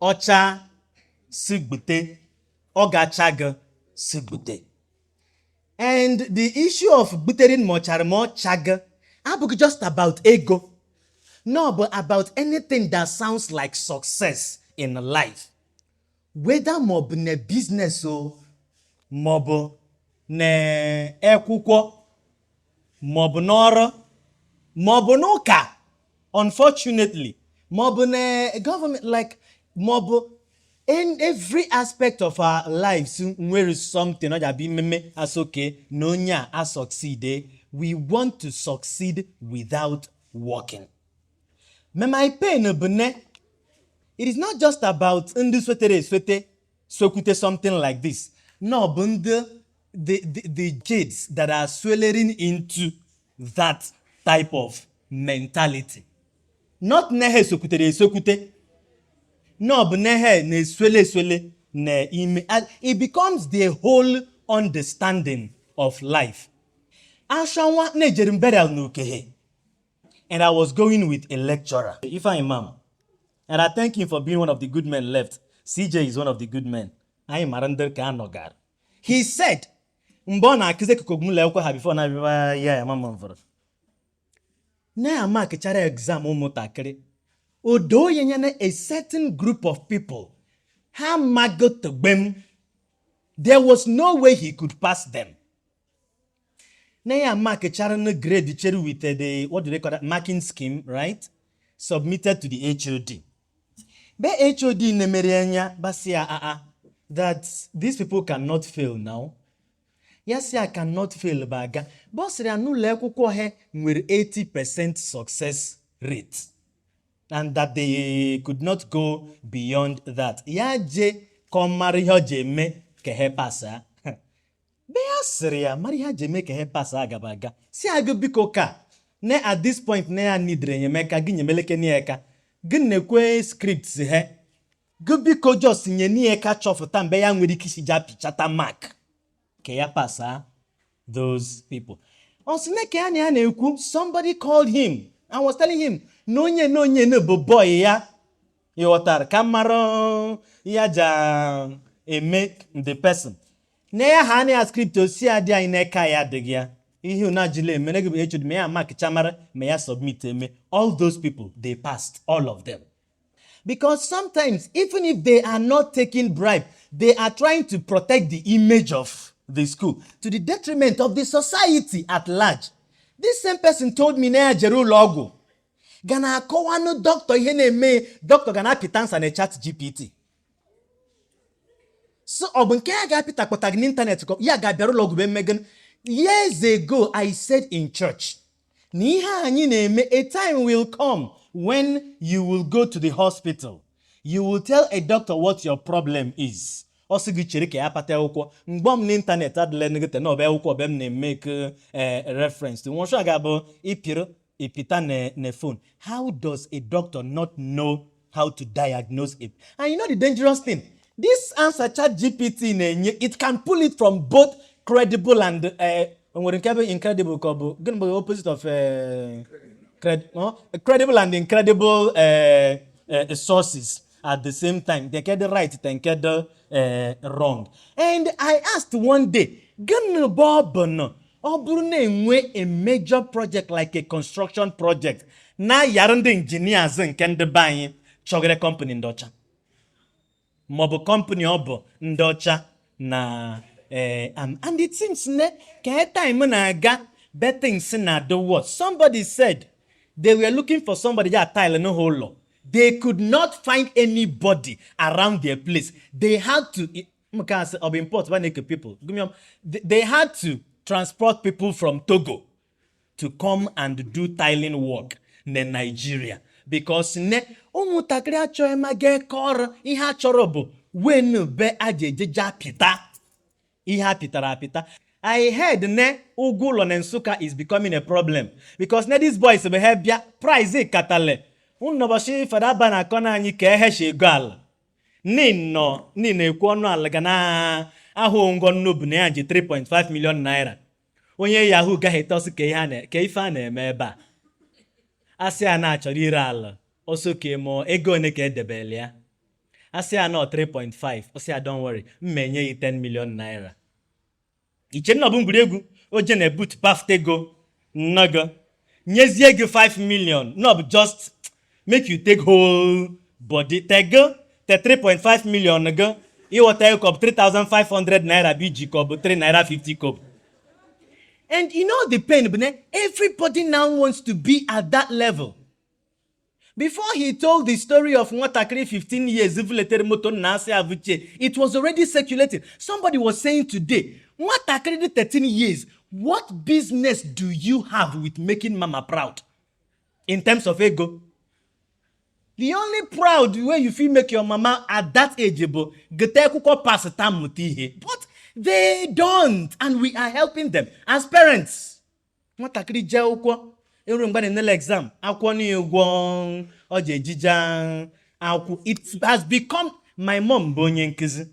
Ọcha si gbute, ọ ga-acha gị si gbute. And the issue of gbuterin ma ọ chara ma ọ chaghị abụghị just about ego, no, but about anything that sounds like success in life, whether ma ọ bụ na business o, ma ọ bụ na akwụkwọ, ma ọ bụ n'ọrụ, ma ọ bụ n'ụka, unfortunately, ma ọ bụ na government, like, ma ọ bụ in every aspect of our lives nwere something ọ ga-abịa imeme as okay na onye a a succeed, eh? We want to succeed without working. Ma my pain bụ ne it is not just about ndị swetere eswete sokwute something like this, no, bụ ndị the kids that are swellering into that type of mentality, not na ha esokwutere esokwute, no, bụ na ha na-eswele eswele na ime. And it becomes the whole understanding of life. Ashanwa na-ejere m burial n'Ukehe, and I was going with a lecturer, Ifeanyi Imam, and I thank him for being one of the good men left. CJ is one of the good men anyị mara ndị ka anọgara. He said mgbe ọ na-akụzi ekokogum akwụkwọ ha before na abịa ya ya mama mvụrụ na-amakịchara exam ụmụntakịrị, o doo ya anya na a certain group of people ha magotogbem, there was no way he could pass them. Na ya makịchara na grade chere with the, what do they call that, marking scheme, right, submitted to the HOD. Be HOD na-emere anya basi ya aa that these people cannot fail now. Ya sị I cannot fail bụ aga bụ sịrị ya n'ụlọ akwụkwọ ha nwere 80% success rate and that they could not go beyond that. Ya je ka ọ mara ihe ọ ji eme ka ha pasa. Be ya sịrị ya mara ihe a ji eme ka ha pasa agaba aga si agụ biko ka na at this point na ya nidere enyemaka gị nyemeleke na ya ka gị na-ekwe scripts ha gị biko just nye n'ihe ka chọfụta mgbe ya nwere ike isi ja pichata mark ka ya pasa those people. Ọ sị na ka ya na ya na-ekwu, somebody called him and was telling him na onye na bụ boy ya ịghọtara ka mara ya ja eme the person na ya ha na ya script osi adị anyị n'aka ya adịghị ya ihe unu ajụla eme na gị bụ HOD ma ya mark mara ma ya submit eme. All those people, they passed, all of them, because sometimes, even if they are not taking bribe, they are trying to protect the image of the school to the detriment of the society at large. This same person told me na ya jere ụlọ ọgwụ ga na-akọwanụ dọkịta ihe na-eme, dọkịta ga na-apịta nsa na Chat GPT. So ọ bụ nke ya ga-apịta kpọta gị n'ịntanetị ka ya ga-abịara ụlọ ọgwụ bụ emego. Years ago, I said in church na ihe anyị na-eme, a time will come when you will go to the hospital, you will tell a doctor what your problem is. Ọ sị gị chere ka ya kpata akwụkwọ mgbe m n'ịntanetị adịla negete na ọba akwụkwọ ọbịa m na-emeke reference to nwọchọ ga-abụ ịpịrị ịpịta na phone. How does a doctor not know how to diagnose it? And you know the dangerous thing, this answer Chat GPT na-enye, it can pull it from both credible and nwere nke bụ incredible ka ọ bụ gịnị bụ opposite of no? Credible and incredible sources at the same time. Nke dị right, nke dị wrong. And I asked one day, gịnị bụ ọ bụ na ọ bụrụ na enwe a major project like a construction project na yara ndị engineers nke ndị be anyị chọgara company ndị ọcha maọbụ company ọ bụ ndị ọcha na and it seems ne ka time na-aga bettings na the what somebody said, they were looking for somebody ya tile n'ụlọ. They could not find anybody around their place. They had to nke asị ọ bụ import ba na-eke people. Give me they had to transport people from Togo to come and do tiling work na Nigeria because ne ụmụntakịrị achọghị ma ga eke ọrụ. Ihe a chọrọ bụ wenu be aja ejeje apịta ihe a pịtara apịta. I heard ne ụgwọ ụlọ na Nsụka is becoming a problem because ne these boys bụ ha bịa price katale ụnọbọchị fada ba na-akọ na anyị ka ehecha ego ala nọ ni na-ekwu ọnụ ala ga na ahụ ngọ nnobu na ya ji 3.5 million naira. Onye yahoo gaghị etosi ka ihe a ka ife a na-eme ebe a asị a na-achọrọ ire ala ọsọ ka mụọ ego one ka edebele ya. Asị ya nọ 3.5, ọ sị ya, "Don't worry, m enye gị 10 million naira." Iche na ọ bụ ngwuregwu. O je na ebut paftego nnago nyezie gị 5 million, no bụ just make you take whole body tego te 3.5 million go ịghọta ego, ka ọ bụ 3500 naira bụ iji, ka ọ bụ 3 naira 50 kobo. And you know the pain bụ na everybody now wants to be at that level. Before he told the story of nwatakịrị 15 years vuletere moto nna asị avuche, it was already circulating. Somebody was saying today, nwatakịrị dị 13 years, what business do you have with making mama proud in terms of ego? The only proud way you fit make your mama at that age bụ gete akwụkwọ, pass ta, mụta ihe. But they don't, and we are helping them as parents. Nwatakịrị jee akwụkwọ, eru mgbe a na-enele exam, akwụkwọ na ụgwọ ọ ji ejije akwụ. It has become, my mom bụ onye nkụzi,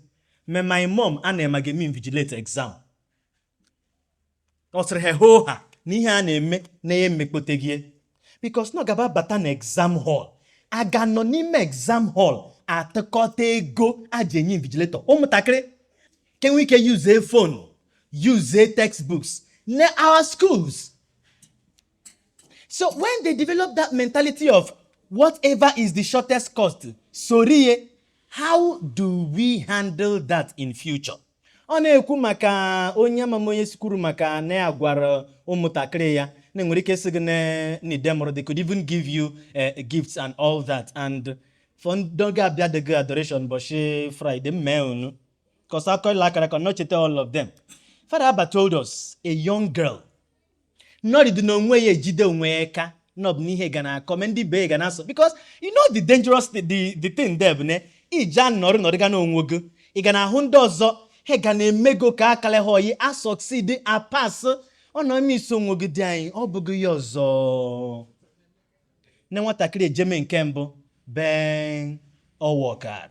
ma my mom a na-eme ga-eme invigilate exam. Ọ sịrị ha hoo ha na ihe a na-eme na ya emekpoteghị, because na ọ gaba bata na exam hall, a ga nọ n'ime exam hall atụkọta ego a ji enye invigilator. Ụmụntakịrị kenwe ike use phone, use textbooks na our schools. So when they develop that mentality of whatever is the shortest cost, sorie, how do we handle that in future? Ọ na-ekwu maka onye amam onye sikwuru maka na ya gwara ụmụntakịrị ya na enwere ike sị gị na n'idemụrụ, they could even give you gifts and all that. And for ndị ga-abịa dịgị adoration bọchị Friday mmee unu cause akọila akara ka nọchite all of them. Father Abba told us a young girl nọrịdị n'onwe ya, ejide onwe ya ka nọ bụ n'ihe ga na-akọ ma ndị be ga na-asọ, because you know the dangerous the thing there bụ na ije nọrọ nọrọ ga n'onwe gị, ị ga na-ahụ ndị ọzọ ha ga na-emego ka akala ha oyi a succeed, a pass, ọ nọ ime isi onwe gị dị anyị. Ọ bụghị ya ọzọ nne nwatakịrị ejeme nke mbụ bee ọwọkara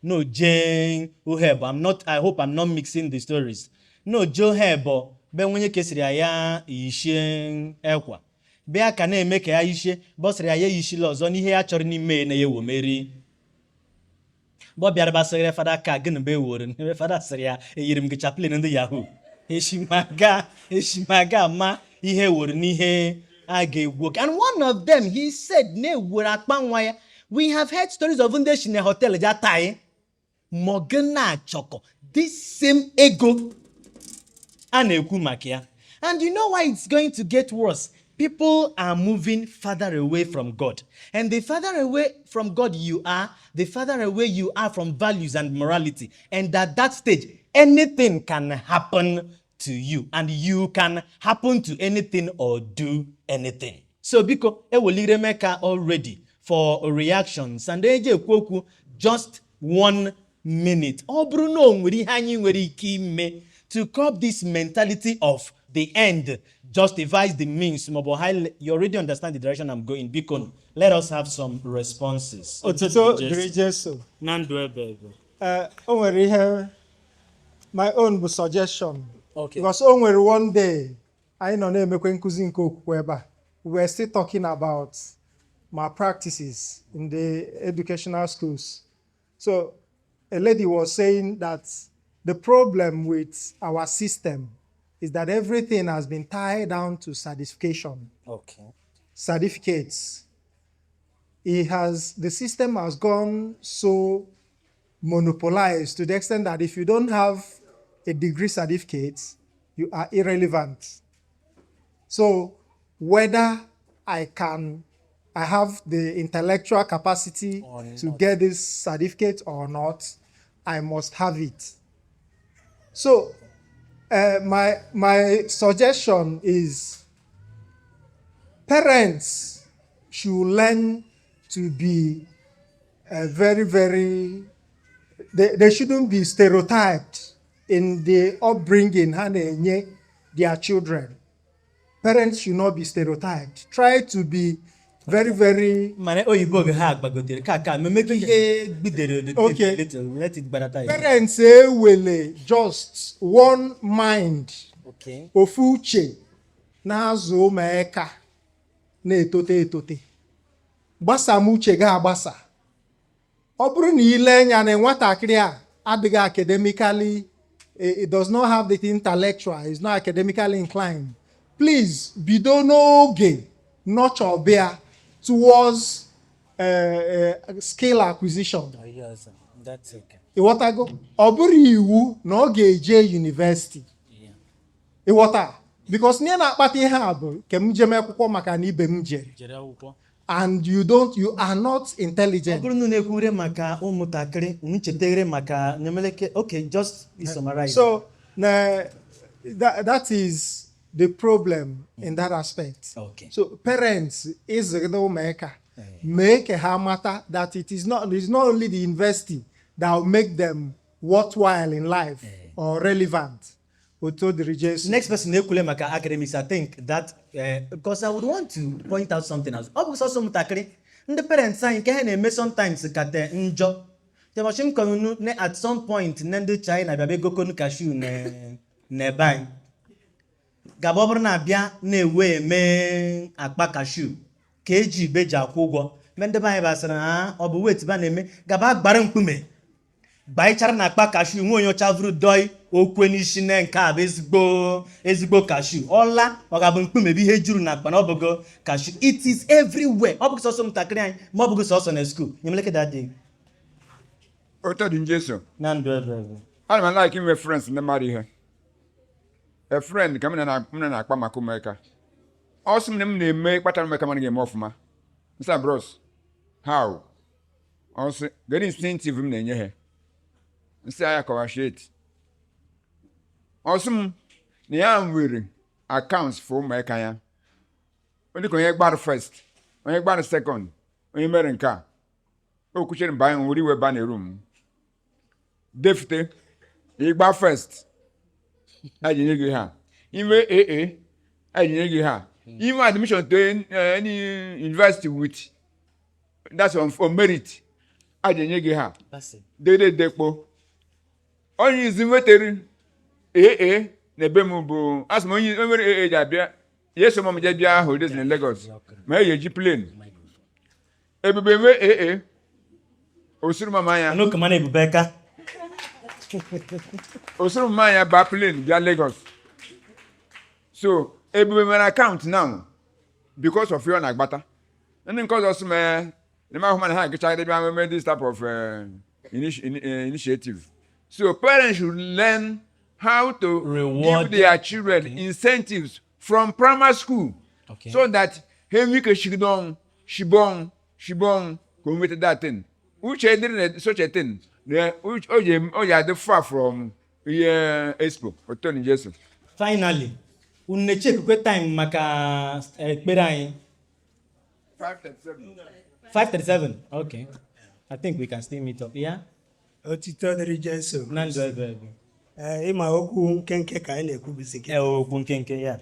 no jee ohebo. I'm not, I hope I'm not mixing the stories. No jee ohebo be nwenye kesịrị ya, ya yishie ekwa bịa ka na-eme ka ya yishie bọsịrị ya, ya eyishila ọzọ n'ihe ya chọrọ n'ime ya na ya ewomeri bọ bịara basịrị fada ka gịnị bụ eworo ebe fada sịrị ya, eyiri m gị chaplain ndị yahoo eshimaga eshimaga ma ihe woro n'ihe a ga-egwu. And one of them, he said na-ewere akpa nwa ya. We have heard stories of ndị si na hotel ja taị mogana chọkọ this same ego a na-ekwu maka ya. And you know why it's going to get worse? People are moving farther away from God, and the farther away from God you are, the farther away you are from values and morality. And at that stage, anything can happen to you, and you can happen to anything or do anything. So biko, ewelire meka already for reactions and eji ekwu okwu just one minute. Ọ bụrụ na o nwere ihe anyị nwere ike ime to curb this mentality of the end justifies the means, maọbụ high, you already understand the direction I'm going. Biko, let us have some responses. Otuto dịrị Jesu. Na ndụ ebe ebe. Ee, o nwere ihe, my own bụ suggestion. Okay. Because o nwere one day anyị nọ na-emekwe nkụzi nke okwukwe ebe a, we were still talking about malpractices in the educational schools. So a lady was saying that the problem with our system is that everything has been tied down to certification, certificates. It has the system has gone so monopolized to the extent that if you don't have a degree certificate, you are irrelevant. So whether I have the intellectual capacity Or to not. Get this certificate or not, I must have it. So my suggestion is parents should learn to be very, very, they shouldn't be stereotyped in the upbringing ha na-enye their children. Parents should not be stereotyped. Try to be very, very Mana oyibo oge ha gbagotere ka ka memego ihe gbidere. Okay. Little, let it gbadata ya. Parents ewele just one mind, ofu uche na-azụ ụmụaka na-etote etote. Gbasa m uche gị agbasa. Ọ bụrụ na ile anya na nwatakịrị a adịghị academically, it does not have the intellectual, is not academically inclined, please bido n'oge nurture bịa towards skill acquisition. Yes, that's okay. Ịghọtago? Ọ bụrụ iwu na ọ ga-eje university. Ịghọta? Because ihe na-akpata ihe a bụ ke m jem akwụkwọ maka na ibe m jere. Jere akwụkwọ. And you don't, you are not Ọ intelligent. bụrụ na unu ekwure maka ụmụntakịrị, unu cheteghere maka nyemeleke. Okay, just summarize. So na that is the problem in that aspect. So parents ịzụgide ụmụaka, mee ka ha mata that it is not only the university that will make them worthwhile in life or relevant. Oto dịrị Jesu. Next person na-ekwule maka academics, I think that because I would want to point out something else. Ọ bụ sọsọ ụmụntakịrị, ndị parents anyị nke ha na-eme sometimes kate njọ. Temachi m kọnunu ne at some point ne ndị China bịa bịa egokonu cashew n'ebe anyị. Gaba ọ bụrụ na abịa na-ewe eme akpa cashew ka eji igbe ji akwụ ụgwọ, mgbe ndị be anyị basịrị ha ọ bụ wet ba na-eme gaba gbara mkpume gbaichara na akpa cashew, nwe onye ọcha vụrụ doi okwe n'isi ne nke a bụ ezigbo ezigbo cashew, ọla ọ ga-abụ mkpume bụ ihe juru na akpa na ọ bụgo cashew. It is everywhere. Ọ bụghị sọsọ ụmụntakịrị anyị, ma ọ bụghị sọsọ na school. Nyemeleke daddy. Oto dị Jesu. Na ndụ ebe ebe. Ana m like inwe friends ndị mmadụ ihe. A friend ka m na na-akpa maka ụmụaka. Ọ sị m na m na-eme kpatara ụmụaka mana ga-eme ọfụma. Mr. Bros, how? Ọ sị, kedu incentive m na-enye ha? Nsị ya kọwashieti. Ọ sị m na ya nwere accounts for ụmụaka ya. Dịka onye gbara first, onye gbara second, onye mere nke a. O kwuchere mgbe anyị nwere iwe ba na room. Defute, ịgba first, a ji nye gị ha. Ime AA, a ji nye gị ha. Ime admission to any university with that's on merit, a ji nye gị ha. Dede dekpo. Onye izi nwetere AA na ebe m bụ asị m onye nwere AA ji abịa ya eso m je bịa holidays na Lagos ma e eji plane. Ebube nwe AA osuru mama ya. Anụ kama na ebube ka. Osoro mama ya baa plane bịa Lagos. So Ebube nwere account now because of ihe ọ na-agbata. Ndị nke ọzọ sị m n'ime ahụ mana ha agịchaghị bịa nwee this type of initiative. So parents should learn how to Reward. Give their children incentives from primary school so that ha enwe ike shigide ọnwụ shibe ọnwụ shibe ọnwụ ka o nweta that thing. Uche dịrị na such a thing na o ji adị far from ihe expo otoni Jesu. Finally, unu na-echekukwe time maka ekpere anyị? 5:37. Okay, I think we can still meet up. Yeah. Otito dịrị Jesu. Na ndụ ebe ebe. Ee, ịma okwu nkenke ka anyị na-ekwubizi gị. Ee, okwu nkenke ya.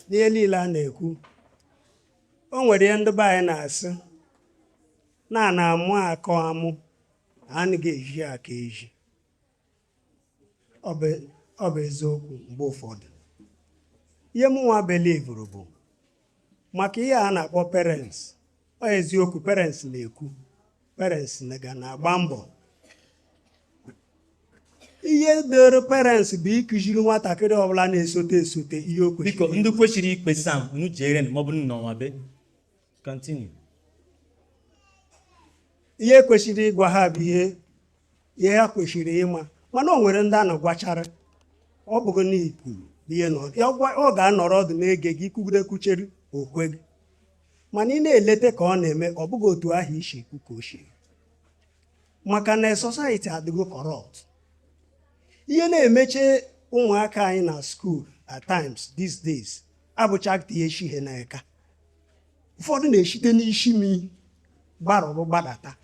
N'ihe niile a na-ekwu, o nwere ihe ndị be anyị na-asị na na-amụ akọ amụ, anaghị eji aka eji. Ọ bụ eziokwu. Mgbe ụfọdụ ihe mụnwa believeru bụ maka ihe a na-akpọ parents. Ọ eziokwu, parents na-ekwu, parents na ga na-agba mbọ. Ihe dịrị parents bụ ịkụziri nwatakịrị ọbụla na-esote esote ihe o kwesịrị. Biko, ndị kwesịrị ikpe sam, unu jere ma ọ bụrụ na ọnwa be continue. Ihe kwesịrị ịgwa ha bụ ihe ha kwesịrị ịma, mana o nwere ndị a na-gwachara ọ bụghị na ikwuru ihe na ọ ga-anọrọ ọdụ na-ege gị ikwugide kwuchere okwe gị, mana ị na-elete ka ọ na-eme, ọ bụghị otu ahụ isi ekwu ka o si, maka na society adịgo corrupt. Ihe na-emeche ụmụaka anyị na school at times these days abụchaghị ihe shi ihe n'aka. Ụfọdụ na-eshite n'isi mi gbarụrụ gbadata.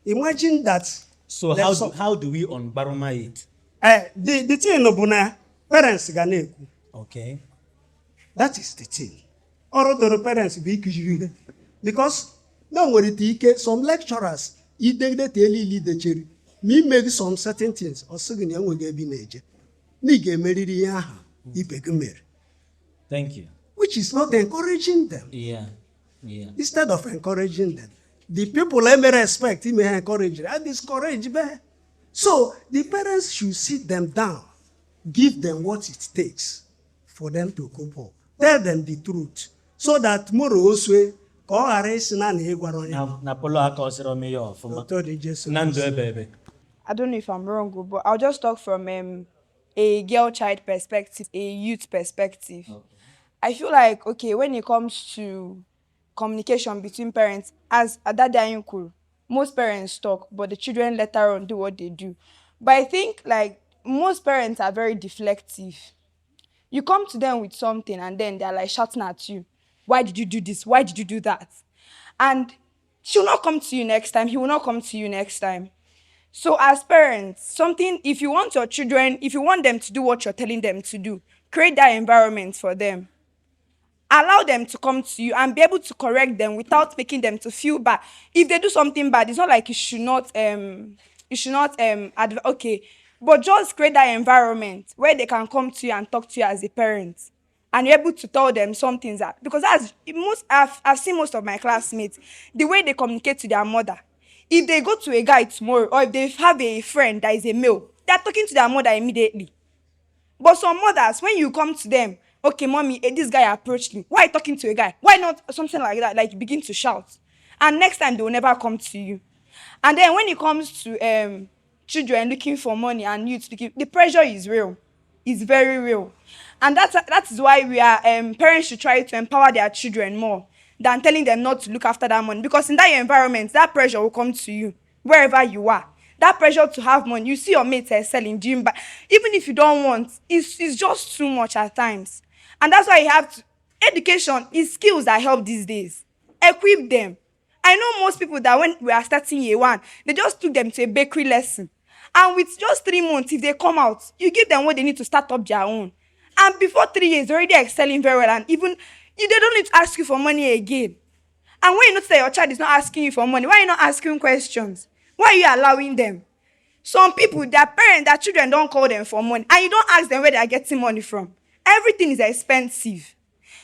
Imagine that. So how do we unbaruma it? The thing bụ na parents ga na-ekwu. That is the thing. Ọrụ doro parents bụ ịkụziri ihe, because na o nwere ike some lecturers idegide niile idechere ma imeghị some certain things, ọ sị gị na enweghị ebe ị na-eje, na ị ga-emeriri ihe ahụ ibe gị mere. Thank you. Which is not encouraging them. Instead of encouraging them, The people emere expect ime ha encourage, ha discourage be. So the parents should sit them down, give them what it takes for them to cope up, tell them the truth, so that tomorrow osue ka ọ ghara ịsị na na ị gwara onye. Na polo aka ọsịrọ m ihe ọfụma. Otu ọ dị Jesu. Na ndụ ebe ebe. I don't know if I'm wrong, but I'll just talk from a girl child perspective, a youth perspective. I feel like, okay, when it comes to communication between parents, as Adade kwuru, most parents talk, but the children later on do what they do. But I think, like, most parents are very deflective. You come to them with something and then they're like shouting at you. "Why did you do this? Why did you do that?" And she'll not come to you next time. He will not come to you next time. So as parents, something, if you want your children, if you want them to do what you're telling them to do, create that environment for them. Allow them to come to you and be able to correct them without making them to feel bad. If they do something bad, it's not like you should not, okay, but just create that environment where they can come to you and talk to you as a parent. And you're able to tell them some things that, because as most, I've seen most of my classmates, the way they communicate to their mother, if they go to a guy tomorrow or if they have a friend that is a male, they're talking to their mother immediately. But some mothers, when you come to them, "Okay, mommy, this guy approached me." "Why are you talking to a guy? Why not?" Something like that. Like, you begin to shout. And next time they will never come to you. And then when it comes to children looking for money and youth looking, the pressure is real. It's very real. And that is why parents should try to empower their children more than telling them not to look after that money. Because in that environment, that pressure will come to you wherever you are. That pressure to have money, you see your mates are selling gym, but even if you don't want, it's just too much at times. And that's why you have to, education is skills that help these days. Equip them. I know most people that when we are starting year one, they just took them to a bakery lesson. And with just 3 months, if they come out, you give them what they need to start up their own. And before 3 years, they're already excelling very well. And even you, they don't need to ask you for money again. And when you notice that your child is not asking you for money, why are you not asking questions? Why are you allowing them? Some people, their parents, their children don't call them for money. And you don't ask them where they are getting money from. Everything is expensive.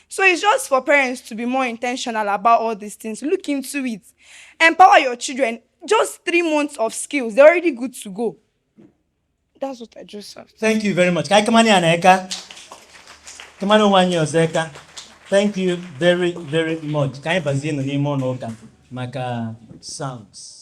So it's just for parents to be more intentional about all these things. Look into it. Empower your children. Just 3 months of skills, they're already good to go. That's what I just have. Thank you very much. Ka anyị kamani ya na eka. Kamani onwe anyị ọzọ eka. Thank you very, very much. Ka anyị bazie nụ n'ime ụlọ ụka maka Psalms.